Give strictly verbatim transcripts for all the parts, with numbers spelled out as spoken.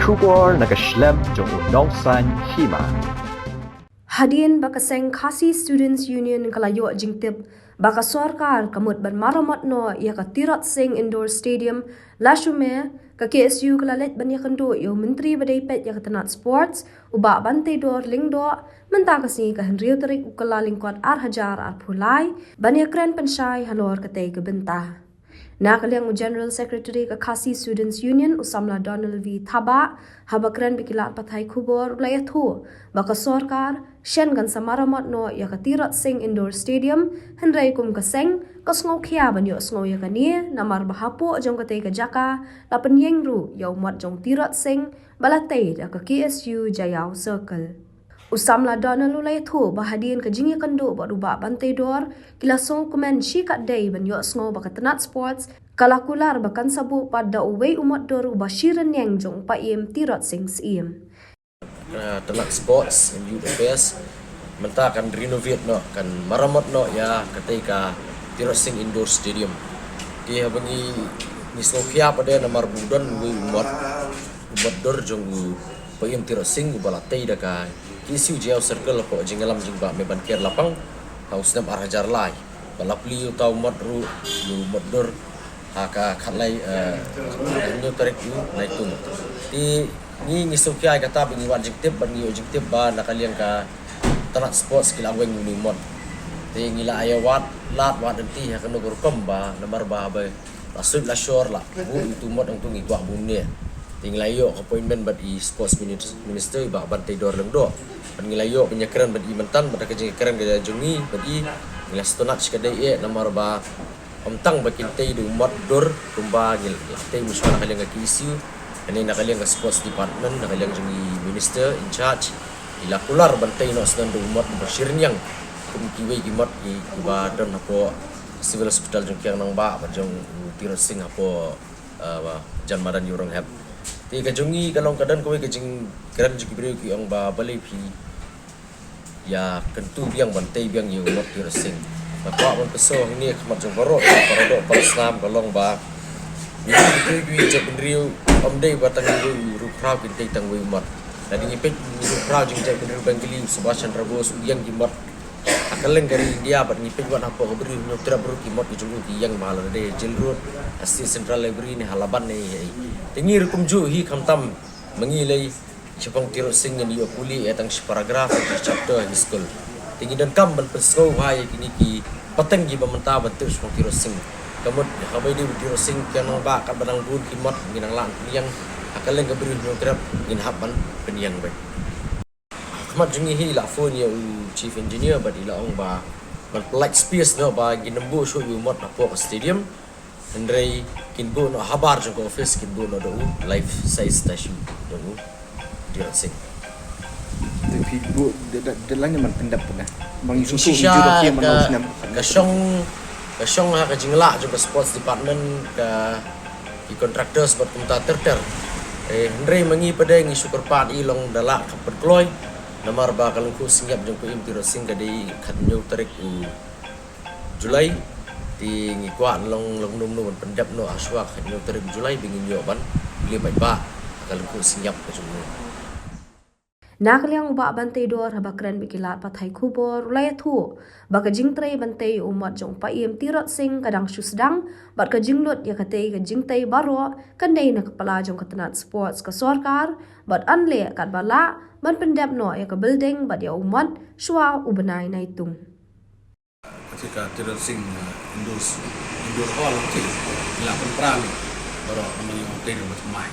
Khubor na ka shlem jong u nongsan hima. Hadien ba ka seng Khasi Students Union ka la ïoh jingtip ba ka sorkar ka mut ban maramot noh ïa ka Tirot Sing Indoor Stadium, la shu mih, ka K S U ka la leit ban ïakynduh ïa u Myntri ba dei peit ïa ka tnat sports, u Bah Banteidor Lyngdoh, mynta ka sngi ka hynriew tarik u Kyllalyngkot ar hajar arphew lai, ban ïakren pynshai halor katei ka bynta. Na ka liang u General Secretary ka Khasi Students Union, u samla Donald V Thabah, haba kren bad ki lad pathai khubor u la ïathuh ba ka sorkar shen kan sa maramot noh ïa ka Tirot Sing Indoor Stadium, hynrei kum ka seng ka sngewkhia ban ïohsngew ïa kane, namar ba hapoh jong katei ka jaka la pynïeng ruh ïa u mot jong Tirot Sing ba la tei da ka K S U Jaïaw Circle. U samla Donald u la ïathuh ba hadien ka jingïakynduh bad u Bah Banteidor, ki la sngewkmen shikatdei ban ïohsngew ba ka tnat sports ka la kular ba kan sa buh pat da uwei u mot dur uba shi rynïeng jong u Paiem Tirot Sing Syiem. Ka tnat sports and youth affairs mynta kan renovate noh, kan maramot noh ïa katei ka Tirot Sing Indoor Stadium. Te haba ngi, ngi sngewkhia pat de namar ba u don uwei u mot, u mot dur jong u Paiem Tirot Sing uba la tei da ka K S U Jaïaw Circle hapoh jingïalam jong u Bah Mebanker Lapang ha u snem ar hajar lai. Ba la plie uta u mot ruh, u mot dur, ha ka khatlai, eh, hynñiew tarik u Naitung. Te ngi, ngi sngewkhia ïa kata ba ngi wad jingtip, bad ngi ïoh jingtip ba na ka liang ka tnat sports ki la weng une u mot. Te ngi la ïa wad lad wad lynti ha kano ka rukom ba, namar ba haba la suit la shor la buh ïa utu u mot, hangtu ngi kwah ba un neh. Te ngi la ïoh appointment bad i sports minis-, minister, i Bah Banteidor Lyngdoh. Bad ngi la ïoh ban ïakren bad i mynta, bad ha ka jingïakren ka jong ngi bad i, ngi la sngewtynnat shikatdei eh, namar ba ym tang ba kin tei da u mot dur kumba ngi la tei mynshuwa na ka liang ka K S U, hynrei na ka liang ka sports department, na ka liang jong i minister in charge, i la kular ban tei noh sdang da u mot ba shi rynïeng kum kiwei ki mot ki, kiba don hapoh Civil Hospital jong Kiang Nangbah bad jong u Tirot Sing hapoh, eh, ba, Jan Madan Ïewrong Hep. Te ka jong ngi ka long, ka don kawei ka jingkren jong ki briew ki ong ba balei phi ïa kyntu biang ban tei biang ïa u mot Tirot Sing. Nga kwah ban pynshai hangne ha khmat jong baroh, para doh para snam, ka long ba ngi, ngi, ngi jaitbynriew, ym dei ba tang ngi ruh khraw kin tei tang uwei u mot. Lada ngi peit ngi ruh khraw jong jaitbynriew Bengali, u Subhash Chandra Bose u ïeng ki mot ha kylleng ka ri India, bad ngi peit wat hapoh ka Bri u Hynñiewtrep ruh ki mot ki jong u ki ïeng bha, lada dei Jail Road, ha State Central Library ne ha Laban ne ei ei. Te ngi ruh kumjuh hi, khamtam ma ngi lei shaphang Tirot Sing ngin ïoh pule eh tang shi paragraph, shi chapter ha ki skul. Te ngi donkam ban pynsngewbha ïa kine ki pateng kiba mynta ban tip shaphang Tirot Sing. Ka mut haba ïadei bad Tirot Sing, Kiang Nangbah katba dang bun ki mot ngi nang lah pynïeng, ha kylleng ka Bri u Hynñiewtrep ngin hap ban pynïeng beit. Khmat jong ngi hi la phone ïa u chief engineer bad i la ong ba ban pynlait space noh ba ngin ym buh shuh ïa u mot hapoh ka stadium. Hynrei kin buh noh habar jong ka office, kin buh noh da u life size statue jong u Tirot Sing. Te phi buh da, da, da lane man pyndep na. Bang ïa shisha shisha ju da phi man ka, nong snem. Ka shong, ka shong ha ka jinglah jong ka sports department, ka ki contractors bad kumta ter ter. Eh, hynrei ma ngi pat de ngi shu kyrpad i long da lah ka pynkloi. Namar ba ka lyngkhuh sing ïap jong u Paiem Tirot Sing ka dei khathynñiew tarik u July. Te ngi kwah long long num num ban pyndep noh ha shuwa khathynñiew tarik u July ba ngin ïoh ban leh paidbah ha ka lyngkhuh sing ïap ka jong u. Na ka liang u Bah Banteidor haba kren bad ki lad pathai khubor u la ïathuh ba ka jingtrei ban tei u mot jong u Paiem Tirot Sing ka dang shu sdang, bad ka jinglut ïa katei ka jingtei baroh kan dei na ka pla jong ka tnat sports ka sorkar, bad yn leh katba lah ban pyndep noh ïa ka building bad ïa u mot shuwa u bnai Naitung. Ka Tirot Sing, eh, Indoor, Indoor Hall, ka ngi la pynpra leh baroh namar ïa u tei kaba thymmai.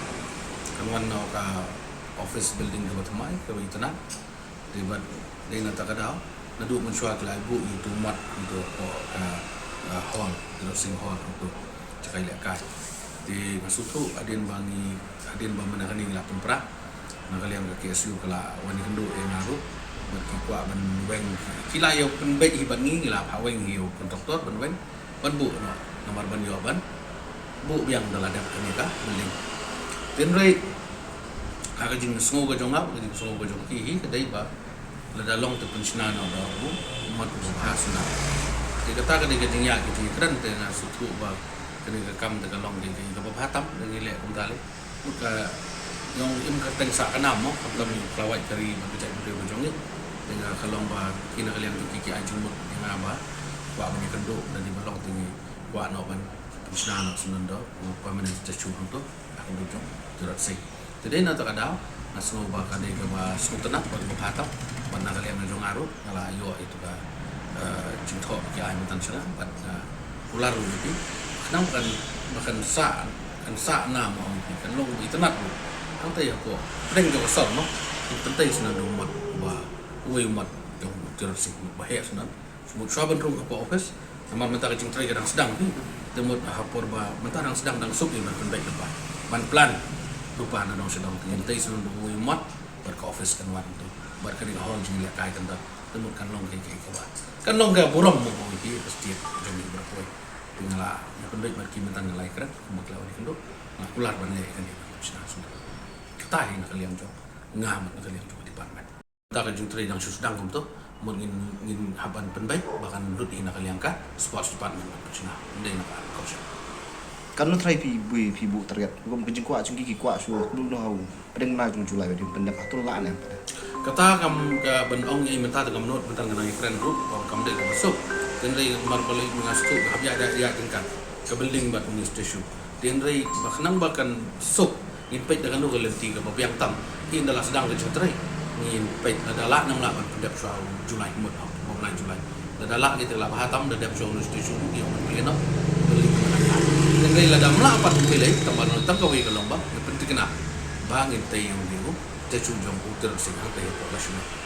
Kan wan noh ka office building kaba thymmai kaba itynnad. Te bad dei na kata ka daw, naduh mynshuwa ki la buh ïa utu u mot, ïa utu ka, eh, hall, Tirot Sing Hall, utu jaka ïalehkai. Te nga sngewthuh hadien ba ngi, hadien ba mynta kane ngi la pynpra, na ka liang ka K S U ka la wan ïakynduh ïa nga ruh, bad ki kwah ban weng, ki la ïa pynbeit hi bad ngi, ngi la phah weng ïa u contractor ban weng, ban buh noh, namar ban ïoh ban buh biang da la dep kane ka building. Hynrei ha ka jingsngew ka jong nga, ka jingsngew ka jong ki hi ka dei ba lada long te pynshna noh da u mot uba bha shuh na. Te kata ka dei ka jingïa, ka jingkren, te nga sngewthuh ba kane ka kam te ka long ka, ka, kaba bha tam, da ngi leh kumta lei. Mut ka, Jong im ka teng sah ka nam mo, khamtam ïa u khlawait ka ri bad ka jaitbynriew ka jong ngi. Te nga ka long ba kine ki liang jong ki ki ai jingmut ïa nga ba kwah ban ïakynduh, lane ba long te ngi kwah noh ban pynshna noh syndon da u permanent statue hangto ha ka dujong Tirot Sing. Te dei na kata ka daw nga sngew ba ka dei kaba sngewtynnat bad kaba bha tam, bad na ka liang ka jong nga ruh nga la ïoh ïa ka, eh, jingthoh ba ki ai mynta sha nga bad, eh, kular ruh ïa ki. Khnang ba kan, ba kan sah, kan sah nam ong ki, kan long ba itynnat ruh. Hangta ïa hapoh pdeng jong ka sor mo, kin pynthei syndon da u mot ba, uwei u mot jong u Tirot Sing, mot ba heh syndon. Mut shuwa ban rung hapoh office, namar mynta ka jingtrei ka dang sdang phi. Te mut ha por ba mynta dang sdang, dang suk ïa ban pynbeit lypa, ban plan lypa na dong sha dong. Te ngin tei syndon da uwei u mot bad ka office kan wan tu, bad ka dei ka hall jingïalehkai kan don. Te mut kan long kaei kaei kaba, kan long ka burom mo ong ki, ka state jong ngi baroh kawei. Te nga la, nga pynbeit bad ki mynta, nga la ïakren kumba ki la wan ïakynduh. Nga kular ban leh ïa kane ban pynshna syndon. Kata hi na ka liang jong nga, mut na ka liang jong ka department. Mynta ka jingtrei dang shu sdang kumto, mut ngin, ngin hap ban pynbeit ba kan lut hi na ka liang ka sports department ban pynshna. Ym dei na ka culture. Katno trai phi buh, phi buh target? Kum ka jingkwah jong ki, ki kwah shu lut noh ha u pdeng bnai jong July, ba dei pyndep ha u lah ne em? Kata kam, ka ban ong ïa i mynta te kam nud, mynta nga nang ïakren ruh, kam dei kaba suk. Te hynrei mar balei nga shu hap ïa, ïa, ïa jingkat ka building bad u statue. Te hynrei ba khnang ba kan suk, ngin peit da kano ka lynti kaba biang tam. Ynda la sdang ka jingtrei, ngin peit lada lah ne ym lah ban pyndep shuwa u July, mut ha u bnai July. Lada lah, kita lah bha tam, da dep shuwa u statue ruh, ïa ban plie noh, building kaba nang. Hynrei lada ym lah pat, ym plie, tang ba tang kawei ka long ba ngin pynthikna ba ngin tei ïa u statue jong u Tirot Sing hangta hapoh Lashunong.